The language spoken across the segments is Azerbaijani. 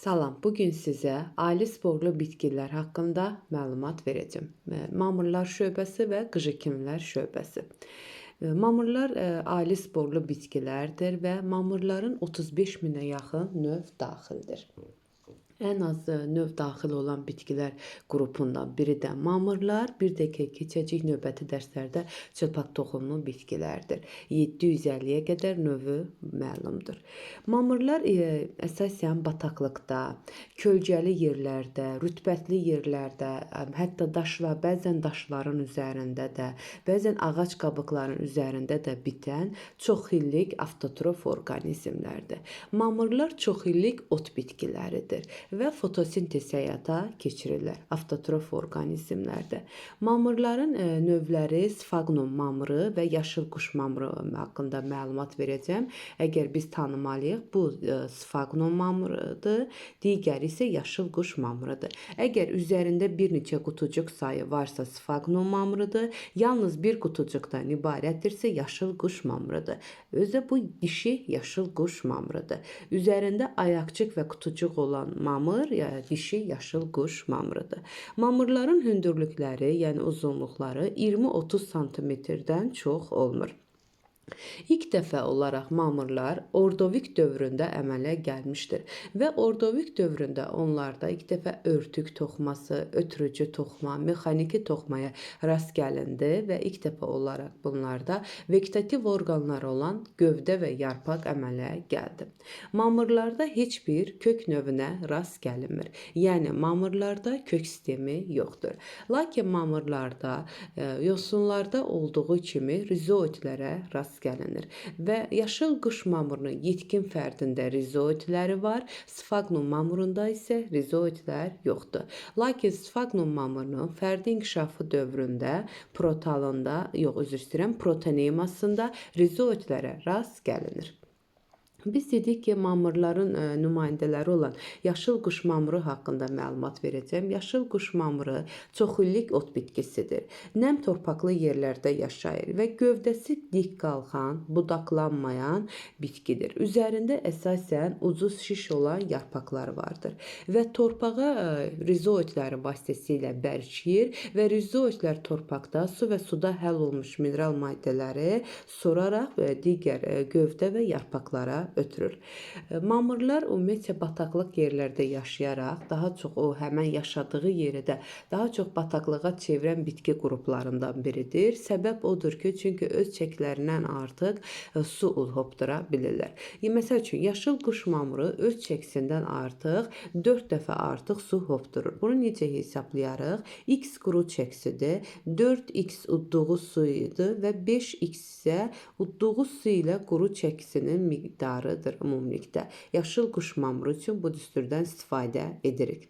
Salam, bu gün sizə ali sporlu bitkilər haqqında məlumat verəcəm. Mamırlar şöbəsi və qıcıkimlər şöbəsi. Mamırlar ali sporlu bitkilərdir və mamırların 35 minə yaxın növ daxildir. Ən az növ daxil olan bitkilər qrupundan biri də mamırlar, bir də ki, keçəcək növbəti dərslərdə çılpaq toxumlu bitkilərdir. 750-yə qədər növü məlumdur. Mamırlar əsasən bataqlıqda, kölgəli yerlərdə, rütbətli yerlərdə, hətta daşlar, bəzən daşların üzərində də, bəzən ağac qabıqlarının üzərində də bitən çox illik avtotrof orqanizmlərdir. Mamırlar çox illik ot bitkiləridir və fotosintez həyata keçirirlər avtotrof orqanizmlərdə. Mamırların növləri sfagnum mamırı və yaşıl quş mamırı haqqında məlumat verəcəm. Əgər biz tanımalıyıq, bu sfagnum mamırıdır, digəri isə yaşıl quş mamırıdır. Əgər üzərində bir neçə qutucuq sayı varsa sfagnum mamırıdır, yalnız bir qutucuqdan ibarətdirsə yaşıl quş mamırıdır. Özü bu dişi yaşıl quş mamırıdır. Üzərində ayaqcıq və qutucuq olan mamır, ya dişi yaşıl quş mamırıdır. Mamırların hündürlükləri, yəni uzunluqları 20-30 sm-dən çox olmur. İlk dəfə olaraq mamırlar Ordovik dövründə əmələ gəlmişdir və Ordovik dövründə onlarda ilk dəfə örtük toxuması, ötürücü toxuma, mexaniki toxumaya rast gəlindi və ilk dəfə olaraq bunlarda vegetativ orqanlar olan gövdə və yarpaq əmələ gəldi. Mamırlarda heç bir kök növünə rast gəlinmir. Yəni mamırlarda kök sistemi yoxdur. Lakin mamırlarda yosunlarda olduğu kimi rizoidlərə rast gəlinir və yaşıl qış mamırının yetkin fərdində rizoidləri var, sfagnum mamırında isə rizoidlər yoxdur. Lakin sfagnum mamırının fərdi inkişafı dövründə protalında, yox, üzr istəyirəm, protonemasında rizoidlərə rast gəlinir. Biz dedik ki, mamırların nümayəndələri olan yaşıl quş mamırı haqqında məlumat verəcəm. Yaşıl quş mamırı çoxillik ot bitkisidir. Nəm torpaqlı yerlərdə yaşayır və gövdəsi dik qalxan, budaqlanmayan bitkidir. Üzərində əsasən ucuz şiş olan yarpaqlar vardır və torpağa rizoidləri vasitəsilə bərkiyir və rizoidlər torpaqda su və suda həll olmuş mineral maddələri soraraq digər gövdə və yarpaqlara ötürür. Mamırlar ümumiyyətcə bataqlıq yerlərdə yaşayaraq, daha çox o həmən yaşadığı yeri də daha çox bataqlığa çevirən bitki qruplarından biridir. Səbəb odur ki, çünki öz çəkilərindən artıq su hopdura bilirlər. Məsəl üçün, yaşıl quş mamırı öz çəkisindən artıq 4 dəfə artıq su hopdurur. Bunu necə hesablayarıq? X quru çəkisidir, 4x udduğu su idi və 5x isə udduğu su ilə quru çəkisinin miqdarıdır ümumilikdə. Yaşıl quş mamırı üçün bu düsturdan istifadə edirik.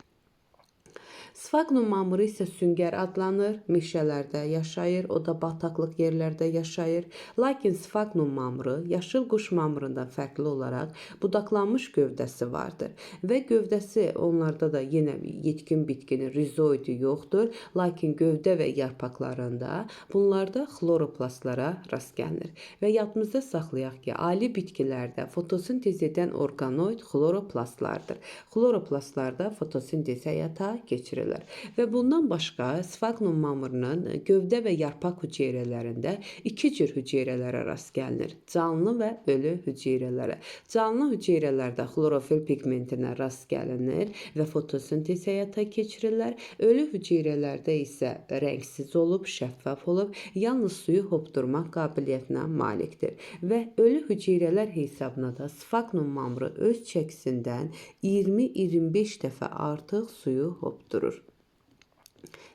Sfagnum mamırı isə süngər adlanır, meşələrdə yaşayır, o da bataqlıq yerlərdə yaşayır. Lakin sfagnum mamırı yaşıl quş mamırından fərqli olaraq budaqlanmış gövdəsi vardır və gövdəsi onlarda da yenə yetkin bitkinin rizoidi yoxdur, lakin gövdə və yarpaqlarında bunlarda xloroplastlara rast gəlinir. Və yadımızda saxlayaq ki, ali bitkilərdə fotosintez edən orqanoid xloroplastlardır. Xloroplastlarda fotosintez həyata keçirilir. Və bundan başqa sfagnum mamırının gövdə və yarpaq hüceyrələrində iki cür hüceyrələrə rast gəlinir. Canlı və ölü hüceyrələrə. Canlı hüceyrələrdə xlorofil pigmentinə rast gəlinir və fotosintez həyata keçirirlər. Ölü hüceyrələrdə isə rəngsiz olub, şəffaf olub, yalnız suyu hopdurmaq qabiliyyətinə malikdir. Və ölü hüceyrələr hesabına da sfagnum mamırı öz çəkisindən 20-25 dəfə artıq suyu hopdurur.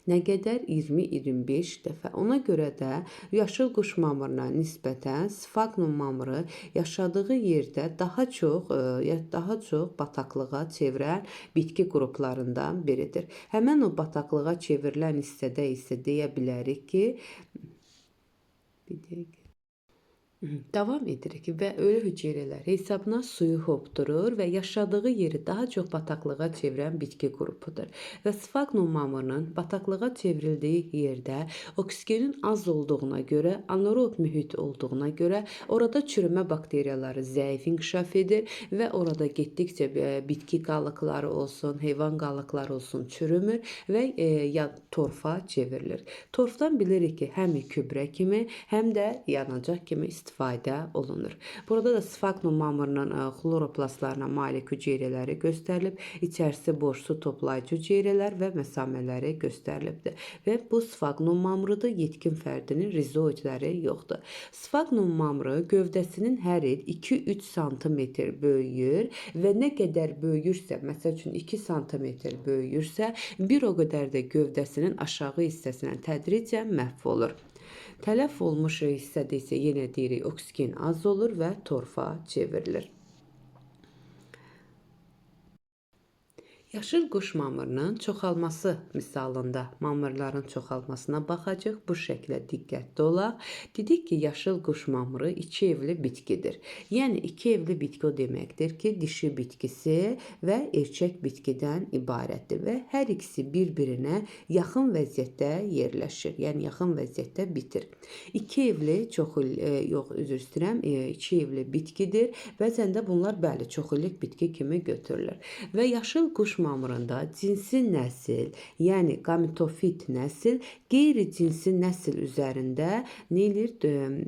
Nə qədər? 20-25 dəfə. Ona görə də yaşıl quş mamırına nisbətən sfagnum mamırı yaşadığı yerdə daha çox bataqlığa çevirən bitki qruplarından biridir. Həmən o bataqlığa çevrilən hissədə isə deyə bilərik ki, bir dəqiqə. Davam edirik və ölü hüceyrələr hesabına suyu hopdurur və yaşadığı yeri daha çox bataqlığa çevirən bitki qrupudur. Və sfagnum mamırının bataqlığa çevrildiyi yerdə oksigenin az olduğuna görə, anaerob mühit olduğuna görə orada çürümə bakteriyaları zəif inkişaf edir və orada getdikcə bitki qalıqları olsun, heyvan qalıqları olsun çürümür və torfa çevrilir. Torfdan bilirik ki, həm gübrə kimi, həm də yanacaq kimi istifadə olunur. Burada da sfagnum mamırının xloroplastlarına malik hüceyrələri göstərilib, içərisi boş su toplayıcı hüceyrələr və məsamələri göstərilibdir. Və bu sfagnum mamırıdır, yetkin fərdinin rizoidləri yoxdur. Sfagnum mamırı gövdəsinin hər il 2-3 sm böyüyür və nə qədər böyüyürsə, məsəl üçün 2 sm böyüyürsə, bir o qədər də gövdəsinin aşağı hissəsindən tədricən məhv olur. Tələf olmuş hissədə isə yenə deyirik, oksigen az olur və torfa çevrilir. Yaşıl quş mamırının çoxalması misalında mamırların çoxalmasına baxacaq. Bu şəklə diqqətli olaq. Dedik ki, yaşıl quş mamırı iki evli bitkidir. Yəni, iki evli bitki o deməkdir ki, dişi bitkisi və erkək bitkidən ibarətdir və hər ikisi bir-birinə yaxın vəziyyətdə yerləşir. Yəni, yaxın vəziyyətdə bitir. İki evli, üzr istəyirəm, iki evli bitkidir. Bəzən də bunlar, bəli, çoxillik bitki kimi götürülür. Və yaşıl quş mamırında cinsi nəsil, yəni qamitofit nəsil, qeyri-cinsi nəsil üzərində nə eləyir?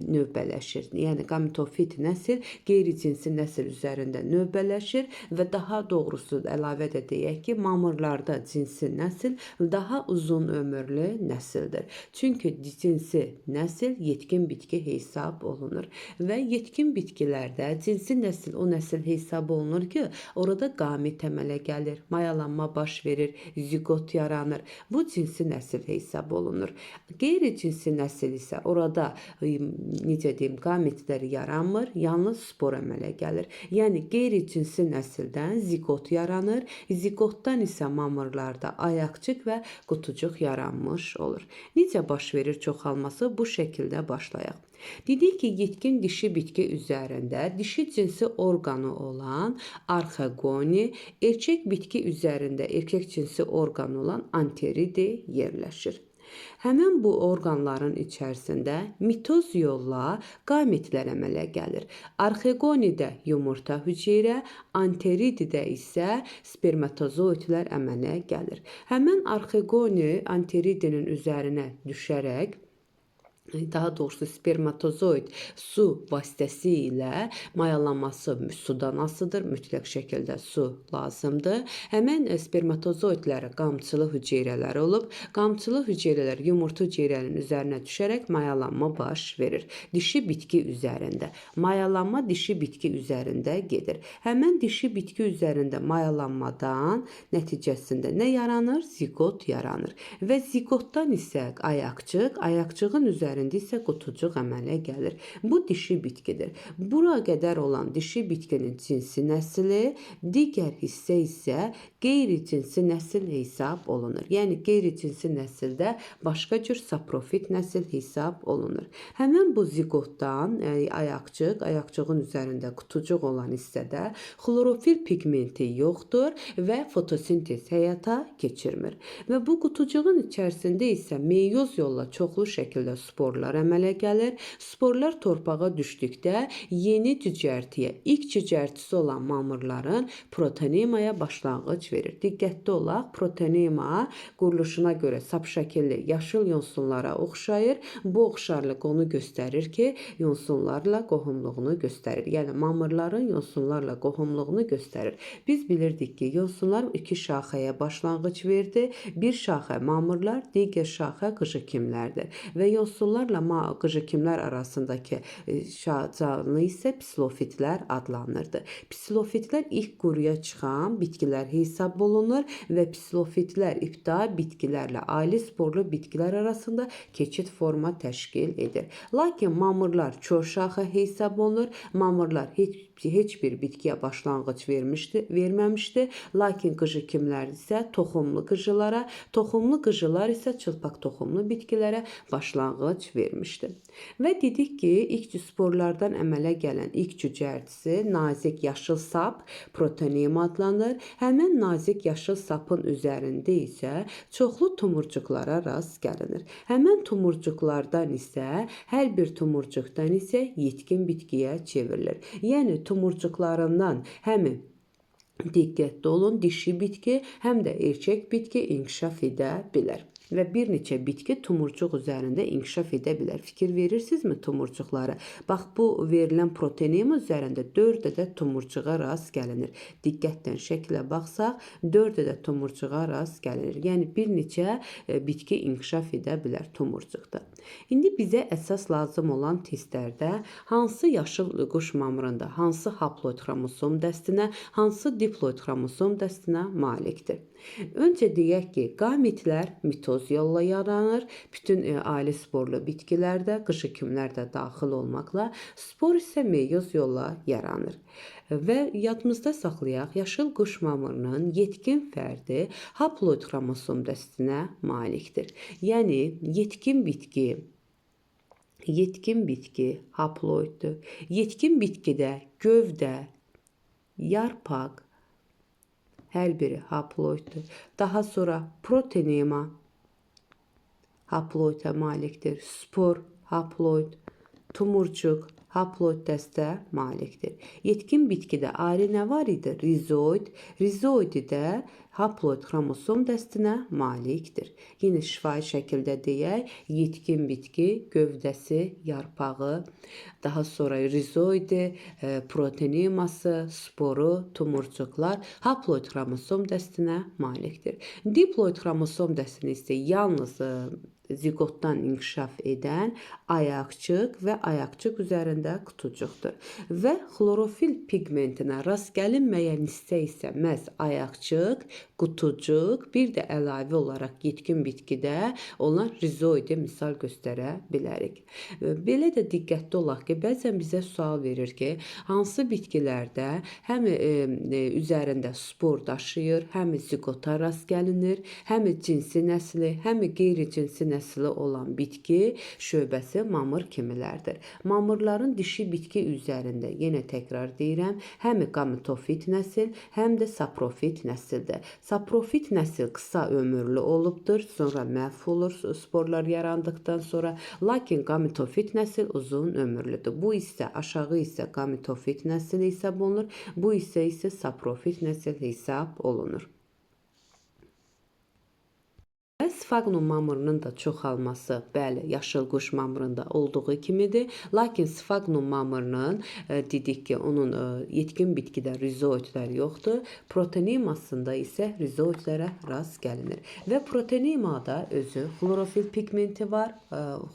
Növbələşir. Yəni qamitofit nəsil qeyri-cinsi nəsil üzərində növbələşir və daha doğrusu əlavə də deyək ki, mamırlarda cinsi nəsil daha uzun ömürlü nəsildir. Çünki cinsi nəsil yetkin bitki hesab olunur və yetkin bitkilərdə cinsi nəsil o nəsil hesab olunur ki, orada qamit əmələ gəlir, mayalanma baş verir, ziqot yaranır. Bu cinsi nəsil hesab olunur. Qeyri-cinsi nəsil isə orada, necə deyim, qamitlər yaranmır, yalnız spor əmələ gəlir. Yəni, qeyri-cinsi nəsildən ziqot yaranır, ziqotdan isə mamırlarda ayaqcıq və qutucuq yaranmış olur. Necə baş verir çoxalması? Bu şəkildə başlayaq. Dedik ki, yetkin dişi bitki üzərində dişi cinsi orqanı olan arxegoni, erkək bitki üzərində erkək cinsi orqanı olan anteridi yerləşir. Həmin bu orqanların içərisində mitoz yolla qamitlər əmələ gəlir. Arxegonidə yumurta hüceyrə, anterididə isə spermatozoidlər əmələ gəlir. Həmin arxegoni anteridinin üzərinə düşərək, daha doğrusu spermatozoid su vasitəsilə mayalanması sudan asılıdır. Mütləq şəkildə su lazımdır. Həmən spermatozoidlərə qamçılı hüceyrələr olub. Qamçılı hüceyrələr yumurta hüceyrənin üzərinə düşərək mayalanma baş verir. Dişi bitki üzərində. Mayalanma dişi bitki üzərində gedir. Həmən dişi bitki üzərində mayalanmadan nəticəsində nə yaranır? Ziqot yaranır. Və ziqotdan isə ayaqcıq, ayaqcığın üzərində isə qutucuq əmələ gəlir. Bu dişi bitkidir. Bura qədər olan dişi bitkinin cinsi nəsli, digər hissə isə qeyri-cinsi nəsil hesab olunur. Yəni, qeyri-cinsi nəsildə başqa cür saprofit nəsil hesab olunur. Həmən bu ziqotdan ayaqcıq, ayaqcığın üzərində qutucuq olan hissədə xlorofil pigmenti yoxdur və fotosintez həyata keçirmir. Və bu qutucuğun içərisində isə meyoz yolla çoxlu şəkildə sporlar əmələ gəlir. Sporlar torpağa düşdükdə yeni cücərtiyə, ilk cücərtisi olan mamırların protonemaya başlanğıc verir. Diqqətli olaq, protonema quruluşuna görə sap şəkilli yaşıl yosunlara oxşayır. Bu oxşarlıq onu göstərir ki, yosunlarla qohumluğunu göstərir. Yəni, mamırların yosunlarla qohumluğunu göstərir. Biz bilirdik ki, yosunlar iki şaxəyə başlanğıc verdi. Bir şaxə mamırlar, digər şaxə qıcıkimlərdir. Və yosunlarla qıcıkimlər arasındakı canlı isə psilofitlər adlanırdı. Psilofitlər ilk quruya çıxan bitkilər hesab olunur və psilofitlər ibtidai bitkilərlə ali sporlu bitkilər arasında keçid forma təşkil edir. Lakin mamırlar kör şaxə hesab olunur. Mamırlar heç bir bitkiyə başlanğıc verməmişdi. Lakin qıcıkimlər isə toxumlu qıcılara, toxumlu qıcılar isə çılpaq toxumlu bitkilərə başlanğıc baş vermişdi. Və dedik ki, ilk sporlardan əmələ gələn ilk cücərtisi nazik yaşıl sap protonema adlanır. Həmin nazik yaşıl sapın üzərində isə çoxlu tumurcuqlara rast gəlinir. Həmin tumurcuqlardan isə hər bir tumurcuqdan isə yetkin bitkiyə çevrilir. Yəni tumurcuqlarından həm diqqətli olun, dişi bitki, həm də erkək bitki inkişaf edə bilər. Və bir neçə bitki tumurcuq üzərində inkişaf edə bilər. Fikir verirsinizmi tumurcuqlara? Bax, bu verilən protonema üzərində 4 ədəd tumurcuğa rast gəlinir. Diqqətlə şəklə baxsaq, 4 ədəd tumurcuğa rast gəlinir. Yəni bir neçə bitki inkişaf edə bilər tumurcuqda. İndi bizə əsas lazım olan testlərdə hansı yaşıl quş mamırında, hansı haploid xromosom dəstinə, hansı diploid xromosom dəstinə malikdir. Öncə deyək ki, qamitlər mitoz yolla yaranır. Bütün ailə sporlu bitkilərdə, qışıkimlər də daxil olmaqla, spor isə meyoz yolla yaranır. Və yadımızda saxlayaq, yaşıl quş mamırının yetkin fərdi haploid xromosom dəstinə malikdir. Yəni yetkin bitki haploiddir. Yetkin bitkidə gövdə, yarpaq, hər biri haploiddir. Daha sonra protonema haploidə malikdir. Spor haploid, tumurcuq haploid dəstə malikdir. Yetkin bitkidə ayrı nə var idi? Rizoid. Rizoidi də haploid xromosom dəstinə malikdir. Yenə şifahi şəkildə deyək, yetkin bitki, gövdəsi, yarpağı, daha sonra rizoidi, protoneması, sporu, tumurcuqlar haploid xromosom dəstinə malikdir. Diploid xromosom dəstini isə yalnız ziqotdan inkişaf edən ayaqcıq və ayaqcıq üzərində qutucuqdur. Və xlorofil pigmentinə rast gəlinməyən hissə isə məhz ayaqcıq, qutucuq, bir də əlavə olaraq yetkin bitkidə olan rizoidi misal göstərə bilərik. Belə də diqqətli olaq ki, bəzən bizə sual verir ki, hansı bitkilərdə həm üzərində spor daşıyır, həm ziqota rast gəlinir, həm cinsi nəsli, həm qeyri-cinsi nəsli olan bitki şöbəsi mamır kimilərdir. Mamırların dişi bitki üzərində, yenə təkrar deyirəm, həm qamitofit nəsil, həm də saprofit nəsildir. Saprofit nəsil qısa ömürlü olubdur, sonra məhv olur sporlar yarandıqdan sonra, lakin qamitofit nəsil uzun ömürlüdür. Bu hissə, aşağı hissə qamitofit nəsil hesab olunur, bu hissə isə saprofit nəsil hesab olunur. Sfagnum mamırının da çoxalması, bəli, yaşıl quş mamırında olduğu kimidir. Lakin sfagnum mamırının dedik ki, onun yetkin bitkidə rizoidlər yoxdur. Protonemasında isə rizoidlərə rast gəlinir. Və protonemada özü xlorofil pigmenti var,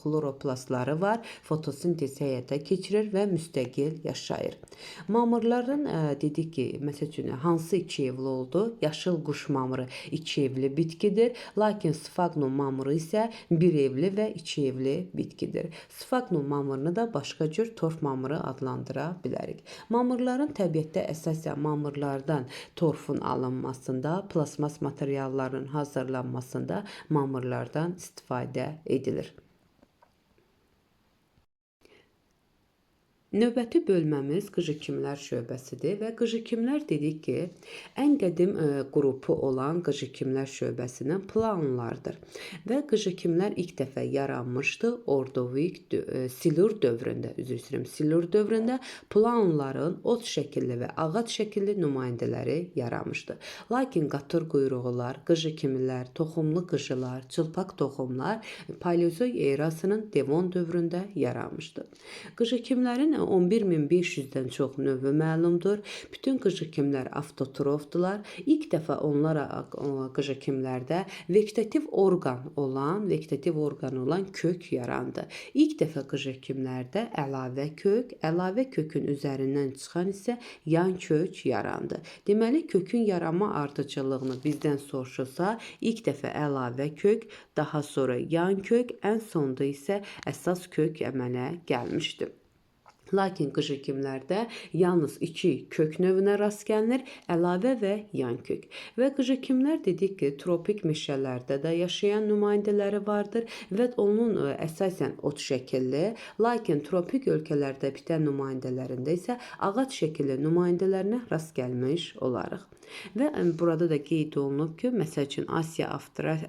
xloroplastları var, fotosintez həyata keçirir və müstəqil yaşayır. Mamırların dedik ki, məsəl üçün, hansı iki evli oldu? Yaşıl quş mamırı iki evli bitkidir. Lakin sfagnum mamırı isə bir evli və iki evli bitkidir. Sfagnum mamırını da başqa cür torf mamırı adlandıra bilərik. Mamırların təbiətdə əsasən mamırlardan torfun alınmasında, plasmas materiallarının hazırlanmasında mamırlardan istifadə edilir. Növbəti bölməmiz qıcıkimlər şöbəsidir və qıcıkimlər dedik ki, ən qədim qrupu olan qıcıkimlər şöbəsinin planlardır. Və qıcıkimlər ilk dəfə yaranmışdı Ordovik, Silur dövründə, üzr istəyirəm, Silur dövründə planların ot şəkilli və ağac şəkilli nümayəndələri yaranmışdı. Lakin qatır quyruqlar, qıcıkimlər, toxumlu qıcılar, çılpaq toxumlar Paleozoy erasının Devon dövründə yaranmışdı. Qıcıkimlərin 11.500-dən çox növü məlumdur. Bütün qıcıkimlər avtotrofdular. İlk dəfə onlara qıcıkimlərdə vegetativ orqan olan kök yarandı. İlk dəfə qıcıkimlərdə əlavə kök, əlavə kökün üzərindən çıxan isə yan kök yarandı. Deməli, kökün yaranma ardıcıllığını bizdən soruşulsa, ilk dəfə əlavə kök, daha sonra yan kök, ən sonda isə əsas kök əmələ gəlmişdi. Lakin qıcıkimlərdə yalnız 2 kök növünə rast gəlinir, əlavə və yan kök. Və qıcıkimlər dedik ki, tropik meşələrdə də yaşayan nümayəndələri vardır və onun əsasən ot şəkilli, lakin tropik ölkələrdə bitən nümayəndələrində isə ağac şəkilli nümayəndələrinə rast gəlmiş olarıq. Və burada da qeyd olunub ki, məsəl üçün Asiya,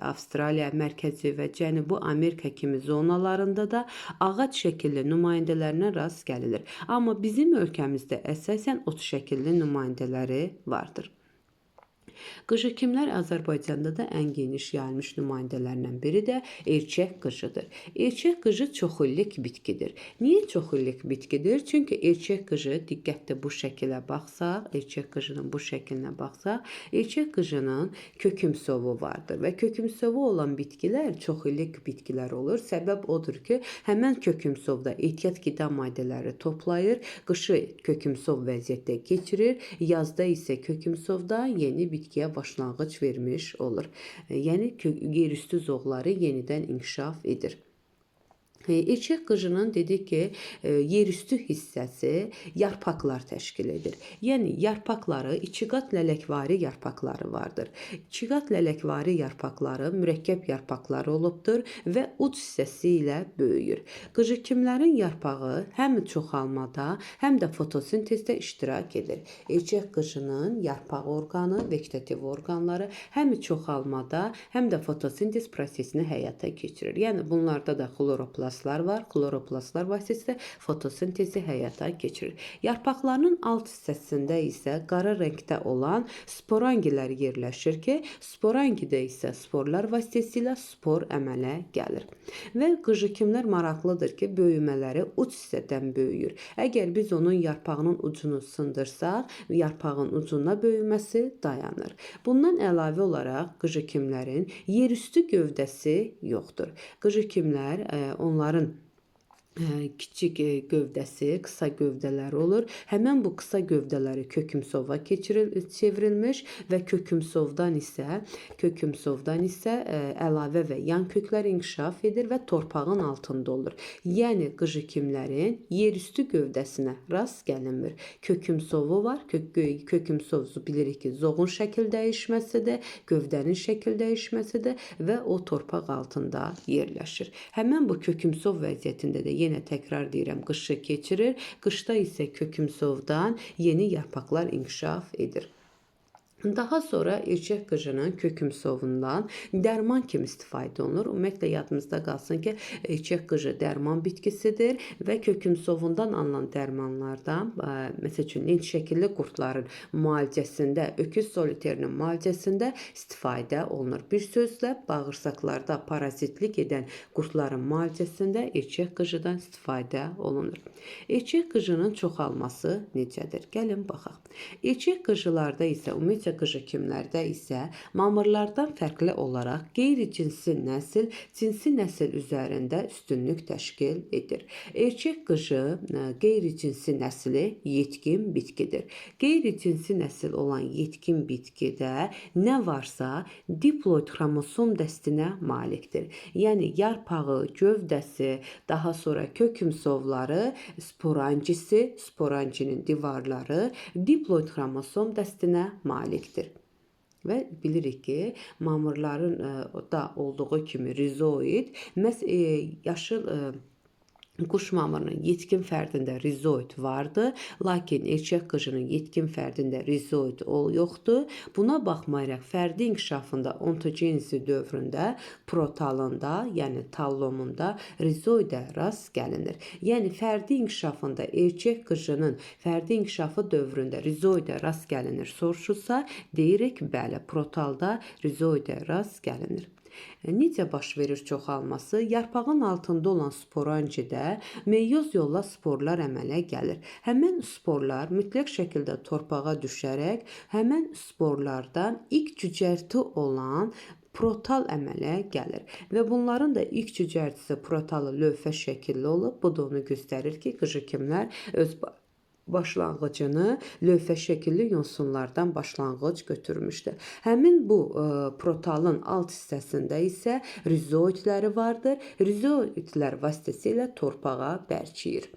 Avstraliya, Mərkəzi və Cənubi Amerika kimi zonalarında da ağac şəkilli nümayəndələrinə rast gəlilir. Amma bizim ölkəmizdə əsasən ot şəkilli nümayəndələri vardır. Qıcıkimlər Azərbaycanda da ən geniş yayılmış nümayəndələrindən biri də erçək qıcıdır. Erçək qıcı çoxillik bitkidir. Niyə çoxillik bitkidir? Çünki erçək qıcı, diqqətlə bu şəkilə baxsaq, erçək qıcının bu şəklinə baxsaq, erçək qıcının kökümsovu vardır və kökümsovu olan bitkilər çoxillik bitkilər olur. Səbəb odur ki, həmən kökümsovda ehtiyat qida maddələri toplayır, qışı kökümsov vəziyyətdə keçirir, yazda isə kökümsovda yeni bitkiyə başlanğıc vermiş olur. Yəni yerüstü zoğları yenidən inkişaf edir. Erçək qıcının dedik ki, yerüstü hissəsi yarpaqlar təşkil edir. Yəni yarpaqları ikiqat lələkvari yarpaqları vardır. İkiqat lələkvari yarpaqları mürəkkəb yarpaqları olubdur və uc hissəsi ilə böyüyür. Qıcıkimlərin yarpağı həm çoxalmada, həm də fotosintezdə iştirak edir. Erçək qıcının yarpaq orqanı, vegetativ orqanları həm çoxalmada, həm də fotosintez prosesini həyata keçirir. Yəni bunlarda da xloroplastlar var. Xloroplastlar vasitəsilə fotosintezi həyata keçirir. Yarpaqlarının alt hissəsində isə qara rəngdə olan sporangilər yerləşir ki, sporangidə isə sporlar vasitəsilə spor əmələ gəlir. Və qıcıkimlər maraqlıdır ki, böyümələri uc hissədən böyüyür. Əgər biz onun yarpağının ucunu sındırsaq, yarpağın ucuna böyüməsi dayanır. Bundan əlavə olaraq qıcıkimlərin yerüstü gövdəsi yoxdur. Qıcıkimlər onların kiçik gövdəsi, qısa gövdələri olur. Həmən bu qısa gövdələri kökümsova çevrilmiş və kökümsovdan isə əlavə və yan köklər inkişaf edir və torpağın altında olur. Yəni qıcıkimlərin yerüstü gövdəsinə rast gəlinmir. Kökümsovu var. Kökümsovu bilirik ki, zoğun şəkil dəyişməsidir, gövdənin şəkil dəyişməsidir və o torpaq altında yerləşir. Həmən bu kökümsov vəziyyətində də yenə təkrar deyirəm, qışı keçirir. Qışda isə kökümsovdan yeni yarpaqlar inkişaf edir. Daha sonra erçək qıcının kökümsovundan dərman kimi istifadə olunur. Ümumiyyətlə yadımızda qalsın ki, erçək qıcı dərman bitkisidir və kökümsovundan alınan dərmanlardan, məsəl üçün lent şəkilli qurdların müalicəsində, öküz soliterinin müalicəsində istifadə olunur. Bir sözlə, bağırsaqlarda parazitlik edən qurdların müalicəsində erçək qıcıdan istifadə olunur. Erçək qıcının çoxalması necədir? Gəlin baxaq. Erçək qıcılarda isə, ümumiyyətlə qıcıkimlərdə isə mamırlardan fərqli olaraq qeyri-cinsi nəsil cinsi nəsil üzərində üstünlük təşkil edir. Erçək qıcı qeyri-cinsi nəsli yetkin bitkidir. Qeyri-cinsi nəsil olan yetkin bitkidə nə varsa diploid xromosom dəstinə malikdir. Yəni yarpağı, gövdəsi, daha sonra kökümsovları, sporancisi, sporancinin divarları diploid xromosom dəstinə malikdir. Və bilirik ki, mamırların da olduğu kimi rizoid, məhz yaşıl quş mamırının yetkin fərdində rizoid vardı, lakin erçək qıcının yetkin fərdində rizoid yoxdur. Buna baxmayaraq fərdi inkişafında ontogenezi dövründə protalında, yəni tallomunda rizoidə rast gəlinir. Yəni fərdi inkişafında erçək qıcının fərdi inkişafı dövründə rizoidə rast gəlinir soruşulsa, deyirik bəli, protalda rizoidə rast gəlinir. Necə baş verir çoxalması? Yarpağın altında olan sporancidə meyoz yolla sporlar əmələ gəlir. Həmən sporlar mütləq şəkildə torpağa düşərək, həmən sporlardan ilk cücərti olan protal əmələ gəlir. Və bunların da ilk cücərtisi protalı lövhə şəkilli olub. Bu da onu göstərir ki, qıcıkimlər öz başlanğıcını lövhə şəkilli yosunlardan başlanğıc götürmüşdür. Həmin bu protalın alt hissəsində isə rizoidləri vardır. Rizoidlər vasitəsilə torpağa bərkiyir.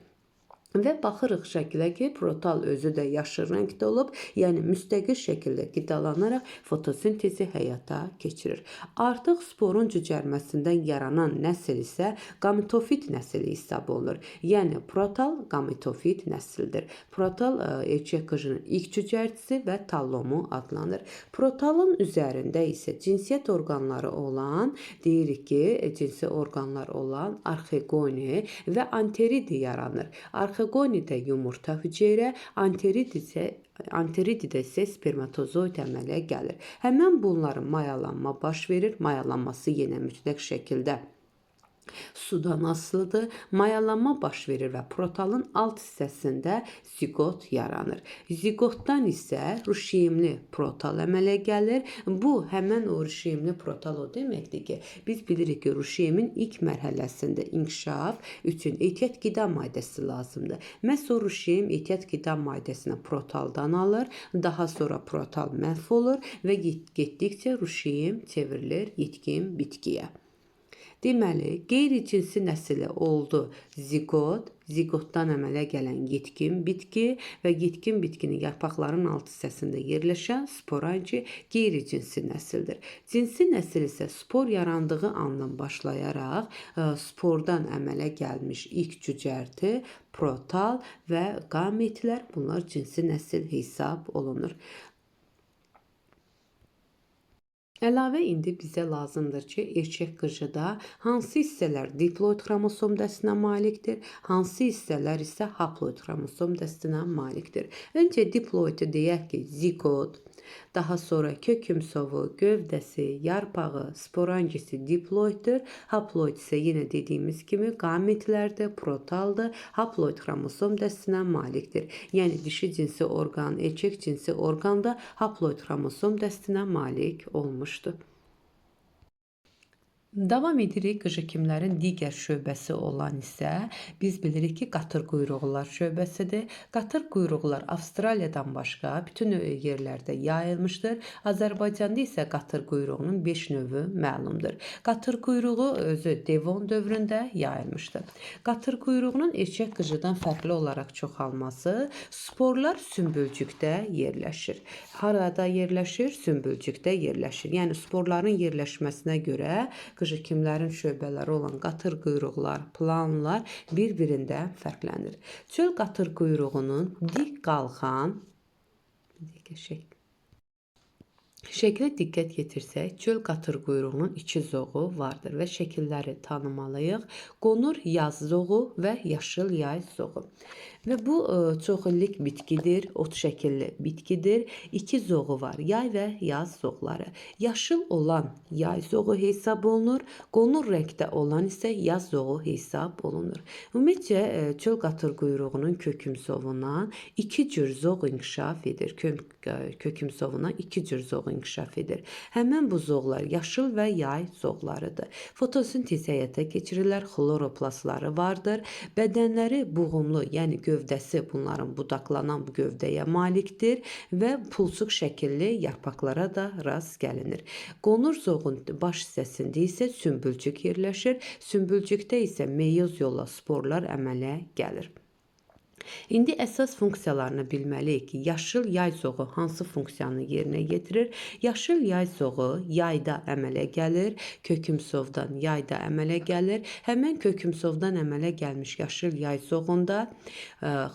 Və baxırıq şəkilə ki, protal özü də yaşıl rəngdə olub, yəni müstəqil şəkildə qidalanaraq fotosintezi həyata keçirir. Artıq sporun cücərməsindən yaranan nəsil isə qametofit nəsli hesab olunur. Yəni protal qametofit nəsildir. Protal erkək qıcının ilk cücərtisi və tallomu adlanır. Protalın üzərində isə cinsiyyət orqanları olan, deyirik ki, cinsi orqanlar olan arxegoni və anteridi yaranır. Arxegonidə yumurta hüceyrə, anterididə isə spermatozoid əmələ gəlir. Həmən bunların mayalanma baş verir. Mayalanması yenə mütləq şəkildə sudan asılıdır. Mayalanma baş verir və protalın alt hissəsində ziqot yaranır. Ziqotdan isə ruşiyimli protal əmələ gəlir. Bu, həmən o ruşiyimli protal o deməkdir ki, biz bilirik ki, ruşiyimin ilk mərhələsində inkişaf üçün ehtiyat qida maddəsi lazımdır. Məhz o ruşiyim ehtiyat qida maddəsini protaldan alır, daha sonra protal məhv olur və getdikcə ruşiyim çevrilir yetkin bitkiyə. Deməli, qeyri-cinsi nəsli oldu ziqot, ziqotdan əmələ gələn yetkin bitki və yetkin bitkinin yarpaqların alt hissəsində yerləşən sporangi qeyri-cinsi nəsildir. Cinsi nəsil isə spor yarandığı andan başlayaraq spordan əmələ gəlmiş ilk cücərti, protal və qametlər, bunlar cinsi nəsil hesab olunur. Əlavə indi bizə lazımdır ki, erkək qıcıda hansı hissələr diploid xromosom dəstinə malikdir, hansı hissələr isə haploid xromosom dəstinə malikdir. Öncə diploidi deyək ki, ziqot, daha sonra kökümsovu, gövdəsi, yarpağı, sporangisi diploiddir. Haploid isə yenə dediyimiz kimi qametlərdir, protaldır, haploid xromosom dəstinə malikdir. Yəni dişi cinsi orqan, erkək cinsi orqan da haploid xromosom dəstinə malik olmuşdur. Davam edirik qıcıkimlərin digər şöbəsi olan isə biz bilirik ki, qatır quyruqlar şöbəsidir. Qatır quyruqlar Avstraliyadan başqa bütün yerlərdə yayılmışdır. Azərbaycanda isə qatır quyruğunun 5 növü məlumdur. Qatır quyruğu özü Devon dövründə yayılmışdır. Qatır quyruğunun erkək qıcıdan fərqli olaraq çoxalması sporlar sümbülcükdə yerləşir. Harada yerləşir? Sümbülcükdə yerləşir. Yəni sporların yerləşməsinə görə qıcıkimlərin şöbələri olan qatır quyruqlar, planlar bir-birindən fərqlənir. Çöl qatır quyruğunun dik qalxan şəklə diqqət yetirsək, çöl qatır quyruğunun iki zoğu vardır və şəkilləri tanımalıyıq. Qonur yaz zoğu və yaşıl yay zoğu. Və bu çox illik bitkidir, ot şəkilli bitkidir. İki zoğu var, yay və yaz zoğları. Yaşıl olan yay zoğu hesab olunur, qonur rəngdə olan isə yaz zoğu hesab olunur. Ümumiyyətcə, çöl qatır quyruğunun kökümsovundan iki cür zoğ inkişaf edir. Kökümsovundan iki cür zoğ inkişaf edir. Həmən bu zoğlar yaşıl və yay zoğlarıdır. Fotosintez həyata keçirirlər, xloroplastları vardır. Bədənləri buğumlu, yəni gövdəsi bunların budaqlanan bu gövdəyə malikdir və pulçuq şəkilli yarpaqlara da rast gəlinir. Qonur zoğun baş hissəsində isə sümbülcük yerləşir. Sümbülcükdə isə meyoz yolla sporlar əmələ gəlir. İndi əsas funksiyalarını bilməliyik ki, yaşıl yay zoğu hansı funksiyanı yerinə yetirir? Yaşıl yay zoğu yayda əmələ gəlir, kökümsovdan yayda əmələ gəlir. Həmən kökümsovdan əmələ gəlmiş yaşıl yay zoğunda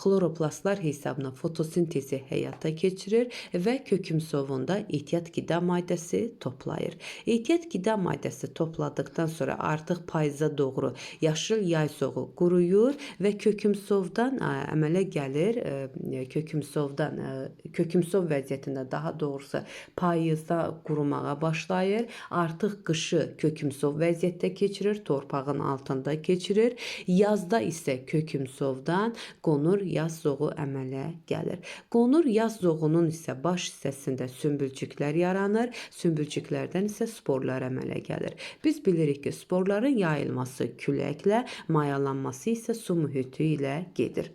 xloroplastlar hesabına fotosintezi həyata keçirir və kökümsovunda ehtiyat qida maddəsi toplayır. Ehtiyat qida maddəsi topladıqdan sonra artıq payıza doğru yaşıl yay zoğu quruyur və kökümsovdan əmələ gəlir, kökümsovdan, kökümsov vəziyyətində daha doğrusu payızda qurumağa başlayır. Artıq qışı kökümsov vəziyyətdə keçirir, torpağın altında keçirir. Yazda isə kökümsovdan qonur yaz zoğu əmələ gəlir. Qonur yaz zoğunun isə baş hissəsində sümbülcüklər yaranır, sümbülcüklərdən isə sporlar əmələ gəlir. Biz bilirik ki, sporların yayılması küləklə, mayalanması isə su mühiti ilə gedir.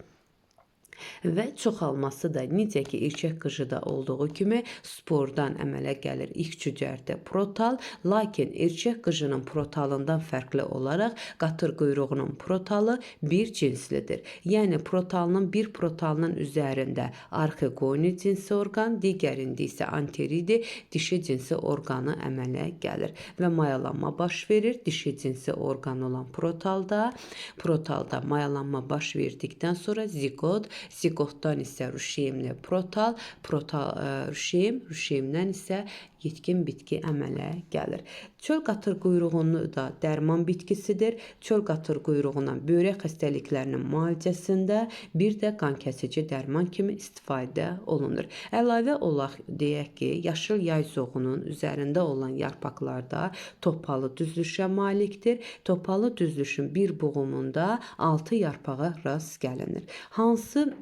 Və çoxalması da necə ki erkək qıcıda olduğu kimi spordan əmələ gəlir. İlk cücərdə protal, lakin erkək qıcının protalından fərqli olaraq qatır quyruğunun protalı bir cinslidir. Yəni protalının bir protalının üzərində arxegoni cinsi orqan, digərində isə anteridi dişi cinsi orqanı əmələ gəlir və mayalanma baş verir. Dişi cinsi orqan olan protalda, protalda mayalanma baş verdikdən sonra ziqot, ziqotdan isə rüşeymli protal, protal rüşeym, rüşeymdən isə yetkin bitki əmələ gəlir. Çöl qatır quyruğunu da dərman bitkisidir. Çöl qatır quyruğundan böyrək xəstəliklərinin müalicəsində bir də qan kəsici dərman kimi istifadə olunur. Əlavə olaraq deyək ki, yaşıl yay zoğunun üzərində olan yarpaqlarda topalı düzülüşə malikdir. Topalı düzülüşün bir buğumunda 6 yarpağa rast gəlinir. Hansı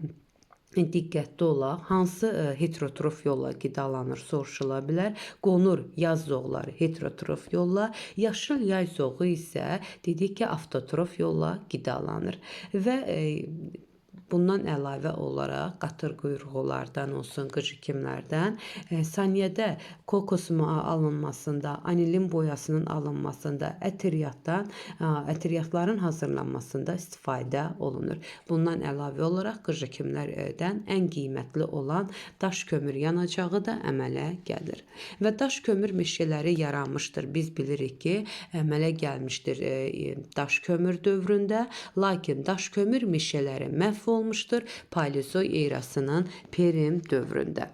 diqqətli olaq, hansı heterotrof yolla qidalanır soruşula bilər. Qonur yaz zoğları heterotrof yolla, yaşıl yay zoğu isə dedik ki, avtotrof yolla qidalanır. Və bundan əlavə olaraq qatır quyruqlardan olsun, qıcıkimlərdən saniyədə kokos alınmasında, anilin boyasının alınmasında, ətriyyatdan, ətriyyatların hazırlanmasında istifadə olunur. Bundan əlavə olaraq qıcıkimlərdən ən qiymətli olan daş kömür yanacağı da əmələ gəlir. Və daş kömür meşələri yaranmışdır. Biz bilirik ki, əmələ gəlmişdir daş kömür dövründə, lakin daş kömür meşələri məhv olmuşdur Paleozoy erasının Perm dövründə.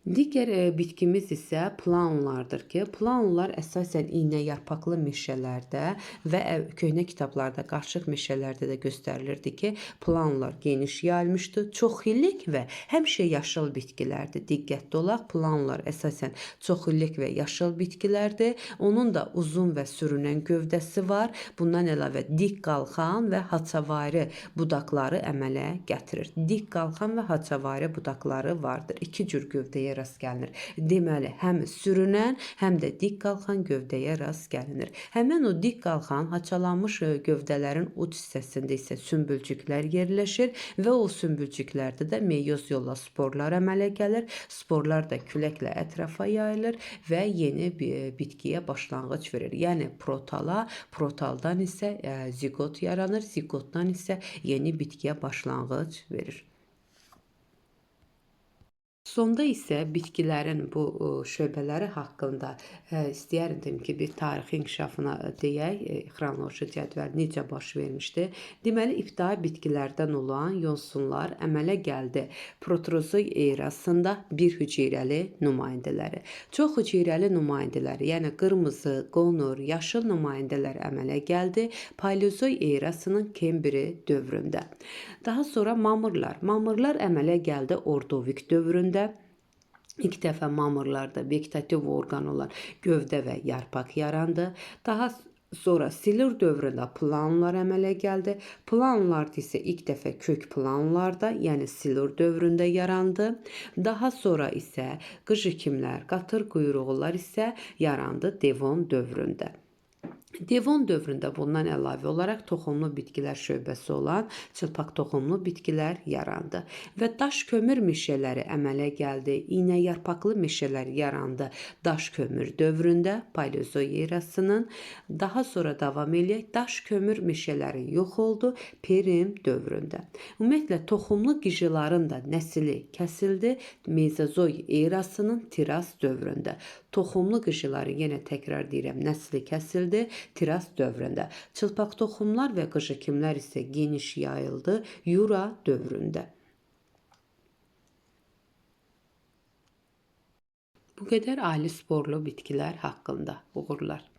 Digər bitkimiz isə planlardır ki, planlar əsasən iynə yarpaqlı meşələrdə və köhnə kitablarda, qarışıq meşələrdə də göstərilirdi ki, planlar geniş yayılmışdı. Çox illik və həmişə yaşıl bitkilərdir. Diqqətli olaq, planlar əsasən çox illik və yaşıl bitkilərdir. Onun da uzun və sürünən gövdəsi var. Bundan əlavə dik qalxan və haçavari budaqları əmələ gətirir. Dik qalxan və haçavari budaqları vardır. İki cür gövdəyə rast gəlinir. Deməli, həm sürünən, həm də dik qalxan gövdəyə rast gəlinir. Həmən o dik qalxan haçalanmış gövdələrin uc hissəsində isə sümbülcüklər yerləşir və o sümbülcüklərdə də meyoz yolla sporlar əmələ gəlir. Sporlar da küləklə ətrafa yayılır və yeni bitkiyə başlanğıc verir. Yəni protala, protaldan isə ziqot yaranır, ziqotdan isə yeni bitkiyə başlanğıc verir. Sonda isə bitkilərin bu şöbələri haqqında istəyərdim ki, bir tarixi inkişafına deyək, xronoloji cədvəl necə baş vermişdi. Deməli, ibtidai bitkilərdən olan yosunlar əmələ gəldi Proterozoy erasında bir hüceyrəli nümayəndələri. Çox hüceyrəli nümayəndələri, yəni qırmızı, qonur, yaşıl nümayəndələr əmələ gəldi Paleozoy erasının Kembri dövründə. Daha sonra mamırlar. Mamırlar əmələ gəldi Ordovik dövründə. İlk dəfə mamırlarda vegetativ orqan olan gövdə və yarpaq yarandı. Daha sonra Silur dövründə planlar əmələ gəldi. Planlarda isə ilk dəfə kök planlarda, yəni Silur dövründə yarandı. Daha sonra isə qıcıkimlər, qatır quyruqlar isə yarandı Devon dövründə. Devon dövründə bundan əlavə olaraq toxumlu bitkilər şöbəsi olan çılpaq toxumlu bitkilər yarandı və daş kömür meşələri əmələ gəldi. İynə yarpaqlı meşələr yarandı daş kömür dövründə Paleozoy erasının. Daha sonra davam eləyək. Daş kömür meşələri yox oldu Perm dövründə. Ümumiyyətlə toxumlu qıcıların da nəsli kəsildi Mezozoy erasının Trias dövründə. Toxumlu qıcıların yenə təkrar deyirəm, nəsli kəsildi Trias dövründə. Çılpaq toxumlar və qıcıkimlər isə geniş yayıldı Yura dövründə. Bu qədər ali sporlu bitkilər haqqında. Uğurlar.